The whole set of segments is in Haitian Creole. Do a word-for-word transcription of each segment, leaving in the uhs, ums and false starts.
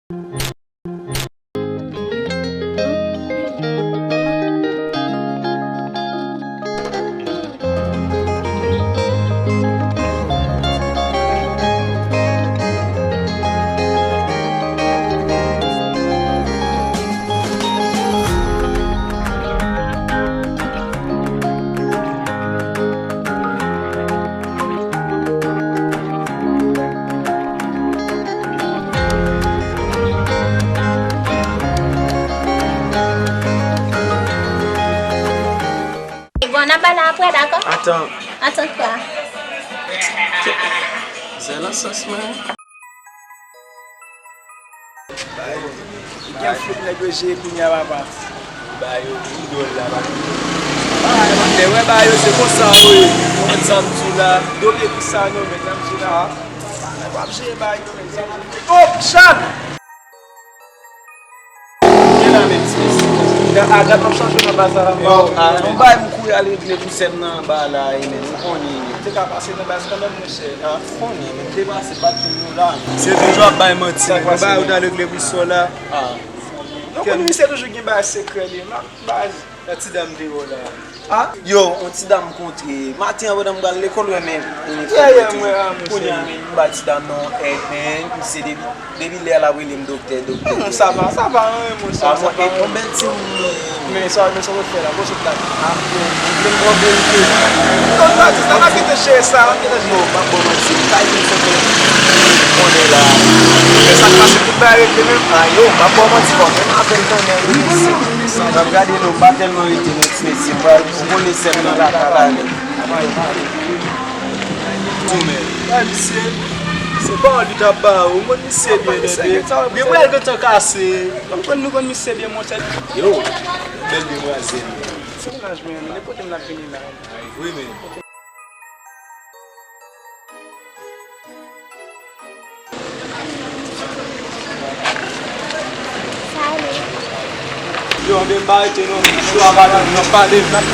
Bon, n ap pale apre, dakò? Atan. Atan kwa? Zè nan sans mwen. Gen fout nèg yo jeye kounye a, papa. Ba yo idòl la, papa. Lè wè ba yo, se konsa yo ye. Ou konprann sa m di w la? Doble pou sa, non, men sa m di w la. Papa, nèg w ap jeye ba yo, men sa m di w. Oh, chan! Gen la menm ti mesye. Gad, a, gad m ap chanje nan baz la. Yo, a, yon bay m kouri al regle pou sè m nan anba la, e men, ou konnen. Ou te ka pase nan baz kanmenm, monchè. A, ou konnen, men m te pase pa tou yo la. Se toujou ap bay manti, men. Sa k pase, ba yo ta regle pou sè w la. A. Non, konnen misye toujou gen bagay sekrè li, non, baz. Nan ti dam deyò la. A? Yo, yon ti dam m kontre. Maten an, pandan m pral lekòl, wè, men, inifòm mwen toujou. Kounye a, men, m ba ti dam nan yon èg, men, misye depi, depi lè a l ap rele m doktè, doktè. Sa va, sa va, an, men, sa va. Yon bèl ti moun. Men sa, men sa w fè la, bon, sot la. A, bon, m vle m pran verite. Non, sa, sa, n ap kite chè sa, n ap kite chè. Yo, m ap ba w manti, m pa gen sot konnen la. Men sa k pase, tout bagay regle menm. A, yo, m ap ba w manti, fò m menm apèl kanmenm, wi, mesye. M ap gade non, m pa tèlman rete non, ti mesye. M pral, ou konnen sè m nan lakay la, men. Tou men. Ay, misye, se pawòl li t ap ba ou. Ou konn misye byen, tande. Gen bagay gentan kase. Ou konn, nou konn misye byen, monchè. Yo, bèl demwazèl. Se menaj mwen, men nenpòt moun ap vini la. Wi, men. Yo, anben m pa rete non, m sou ava nou, n ap pale, n ap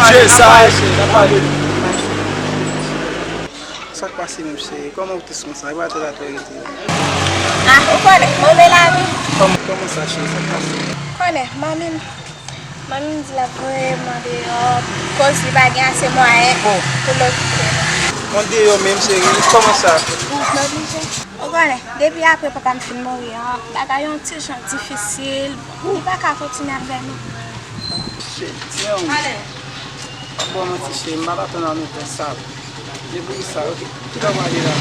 jere sa. Sa k pase menm cheri? Kòman ou te konsa? E pa tèt atò rete? Ah, ou konnen, move lavi. Kòman, kòman sa cheri? Sa k pase? Konnen, manmi m Manmi m di l ap voye m andeyò, koz li pa gen ase mwayen pou l okipe nou. Andeyò menm, cheri, kòman sa? M oblije. Ou konnen, depi apre papa m fin mouri an, bagay yo yon ti jan difisil. Li pa ka kontinye avè nou. Cheri, ti yon. Bon, manti cheri, m pa t atann an mitan sa. Depi sa, ok. Kite w pale la.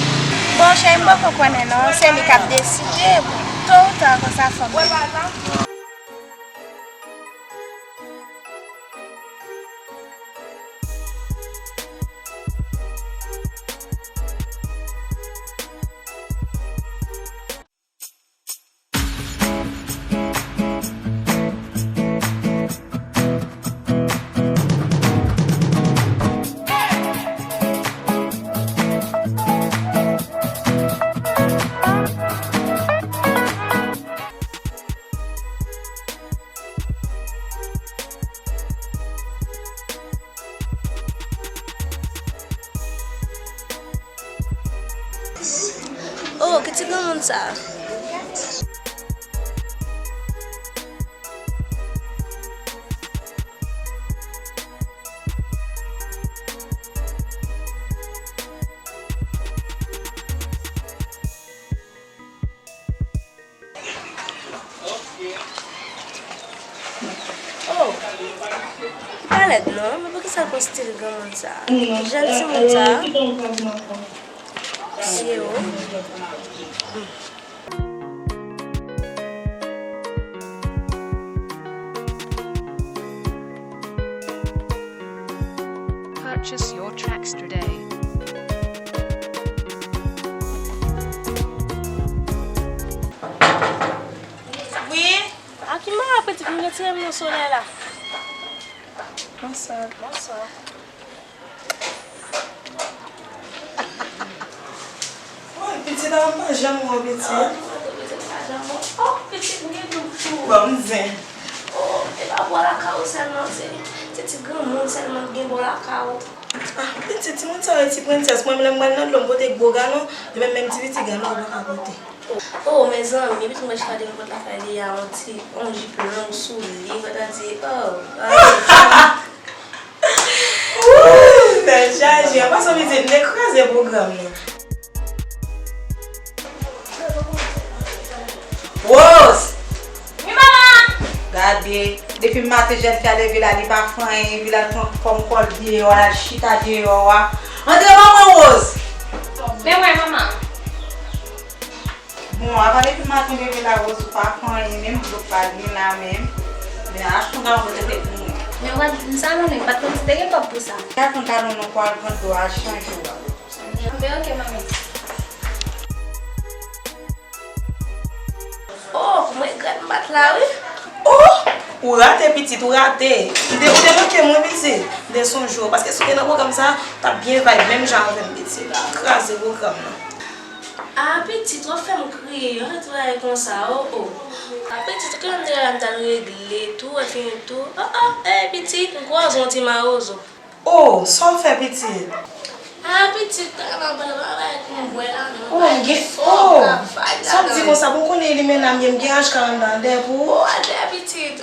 Bon, cheri, m poko konnen non, se li k ap deside. To ou ta, konsa fò m. Oh, ki ti granmoun sa? Oh, li pa lèd non, men poukisa l pran stil granmoun sa? Jan timoun sa? Sye o. Purchase your tracks today. Wi. A ki mare pitit m retire m nan solèy la. Bonswa. Bonswa. Woy, pitit, a m pa janm wè w, pitit. Oh, pitit, m gen doub tou. Bon, m zen. Oh, e pa bò lakay ou sèlman, se ti, ti granmoun sèlman ki gen bò lakay ou. Ah, pitit, timoun sa yo ti prensès. Mwen, lè m pral nan dlo, m pote gwo galon, li menm, menm ti piti galon, li pa ka pote. Oh, mezanmi, epi tou mwen chita devan pòt lakay li a, yon ti, yon jip long sou li, mwen ta di, oh, ah. Wouy, tèt chaje, an pasan pitit, m te kraze pwogram nan. Rose! Wi, manman! Gade, depi maten jèn fi a leve la, li pa fè anyen, epi l al pran fòm kò l deyò, l al chita deyò a. Antre, manman Rose! Men mwen, manman. Bon, apa depi maten leve la, Rose, ou pa fè anyen, menm dlo pa gen la menm. Men achte yon galon dlo tete pou mwen. Men w pa di m sa non, men m pa t konn si te gen kòb pou sa. Gade yon galon non pou al vann dlo a chanje w a. Anben, oke, manmi. Oh, mwen grèt m bat la, wi. Oh, ou rate, pitit, ou rate. M te, ou te manke m, wi, pitit. M te sonje w, paske si w te nan pwogram sa, w t ap byen vibe menm jan avè m, pitit. Kraze pwogram nan. Ah, pitit, w ap fè m kriye, w ap fè ti bagay konsa, oh, oh. Ah, pitit, ou konnen m te la, m t al regle tou, epi tou. Oh, oh, eh, pitit, m kwaze yon ti mawozo. Oh, sa w fè, pitit? Ah, pitit, pa nan pale, pa bay kou m bwè la, non. Oh, m gen, oh, sa w di konsa, pou w konnen limena m ye, m gen H K anndan, dèyè pou ou. Oh, atè, pitit.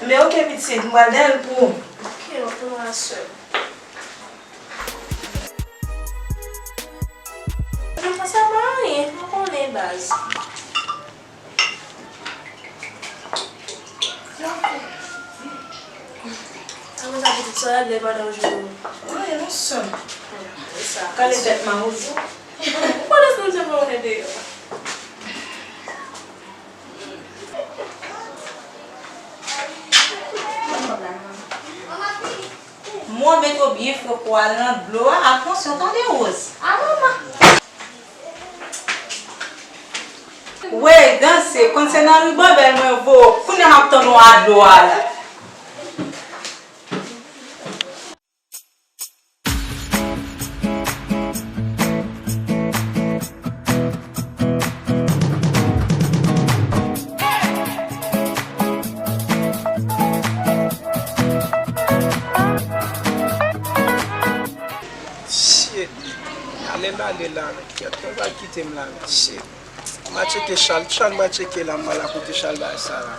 Men oke, pitit, m pral dèyè l pou ou. Oke, oke, ma sè. Sa pa anyen, m konnen baz. Apre sa, pitit, sa w regle pandan w jwe yo? Anyen non, sè m. Kale tèt mawozo. Ou pa lèse moun se fè yon deyò. Mwen mete w byen fre pou w al nan dlo a. Atansyon, tande, Rose. A, manman. Wey, danse, konn se nan ribòbèl mwen voye w. Kounye a m ap tann ou a dlo a la. Shit. Ale la, ale la, men kèt, mwen pral kite m la, men shit. M a tcheke Chal, Chal m a tcheke la, m pral akoute Chal bay sa la.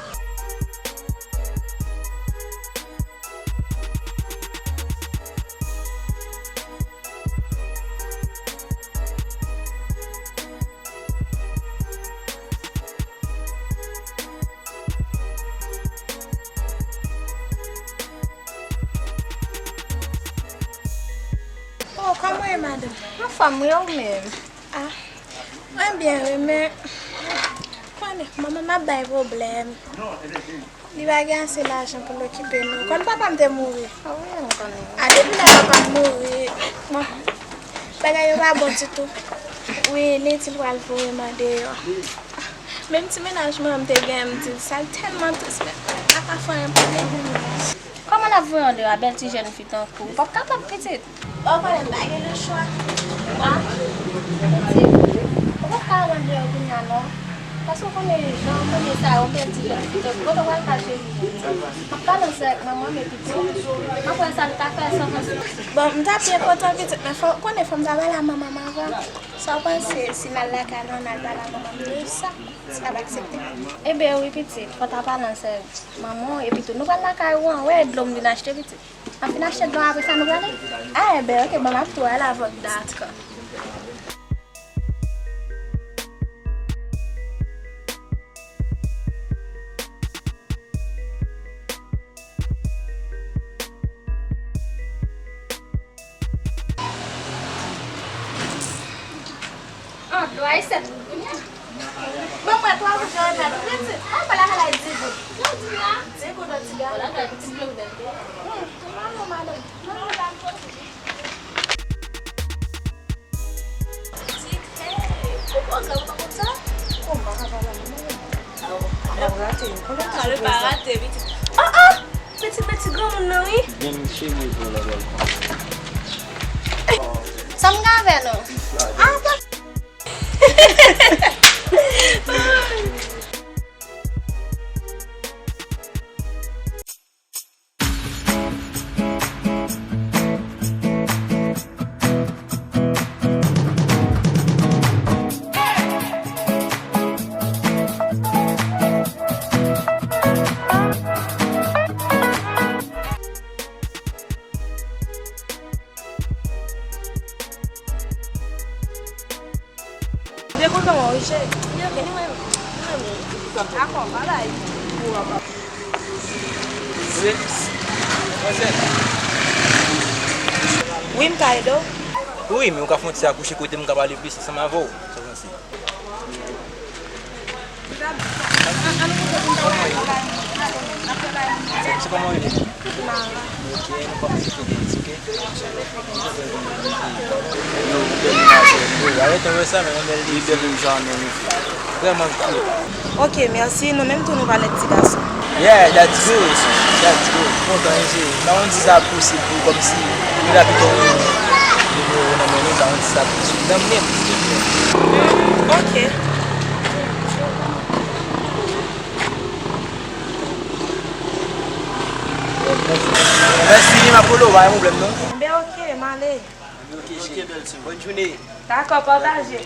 Oh, kòman w ye, madanm? Anfòm, wi, ou menm? Ah, mwen byen, wi, men, konnen, manman m ap bay pwoblèm. Li pa gen ase lajan pou l okipe nou. Konn papa m te mouri. A wi, m konnen. A, depi lè papa m mouri, bon, bagay yo pa bon ditou. Wi, li di l pral voye m andeyò. Menm ti mennaj mwen an m te gen, m di l sa, l tèlman tris, men m pa ka fè anyen pou li. Kòman l ap voye w andeyò a, bèl ti jèn fi tankou w? W p ap kapab, pitit. Bon, konnen m pa gen lechwa. A, pitit, ou p ap ka al andeyò kounye a non. Paske w konnen jan w konnen sa, yon bèl ti jèn fi tankou w, kote w pral kache li? M ap pale ansanm avèk manman m epi tou, m ap wè sa n ka fè ansanm. Bon, m t ap byen kontan pitit, men fò, konnen fò m ta pale a manman m avan. Sa w panse si n al lakay la, n al pale a manman m de sa? Si l ap aksepte? Ebyen wi pitit, fò w ta pale ansanm avèk manman w, epi tou nou pral lakay ou an, wè dlo m vin achte pitit. N ap fin achte dlo apre sa nou prale? A, enben, oke, bon, m ap tou al avè w. Dakò. An, dlo a e sèt goud kounye a. Bon, mwen, twa goud yo remèt ou pitit. Mwen pral lakay la di goud. Sa w di la? Di goud, yon ti gade. Wala, gade, pitit dlo bèl. Hmm, maman, madanm. Maman, madanm. Pitit, hey, ou pwogram pa konn sa? Kòman, papa la, maman? Aw, m ap rate yo. Konnen m toujou prezan. Kale pa rate, pitit. Ah, ah! Pitit, men ti granmoun nan, wi. Gen m cheri pou lè bèl fanm. Sa m gen avè nou? Ah, pa. Ok, nou menm, nou menm. Dakò, babay. Wi, m ka ede w? Wi, men ou ka fè yon ti akouche kote m ka pale plis ansanm avè w. Sa w panse? Se kòman w rele? Ok, nou pa mete fò gen ti, ok? Yo, ou bèl demwazèl. Wi, arete wè sa, men yon bèl li bèl menm jan an menm, wi. Vrèman cute. Ok, mèsi. Nou menm tou nou pa lèd ti gason. Yeah, that's good. That's good. M kontan, wi, cheri. M pa konn si sa posib pou kòmsi nou ta kite yon moun nimewo nan men nou, m pa konn si sa posib. Nan men m, silvouplè. Ok. Mèsi, m ap rele w, pa gen pwoblèm non. Enben, ok, m ale. Ok, cheri. Bòn jounen. Dakò, pataje.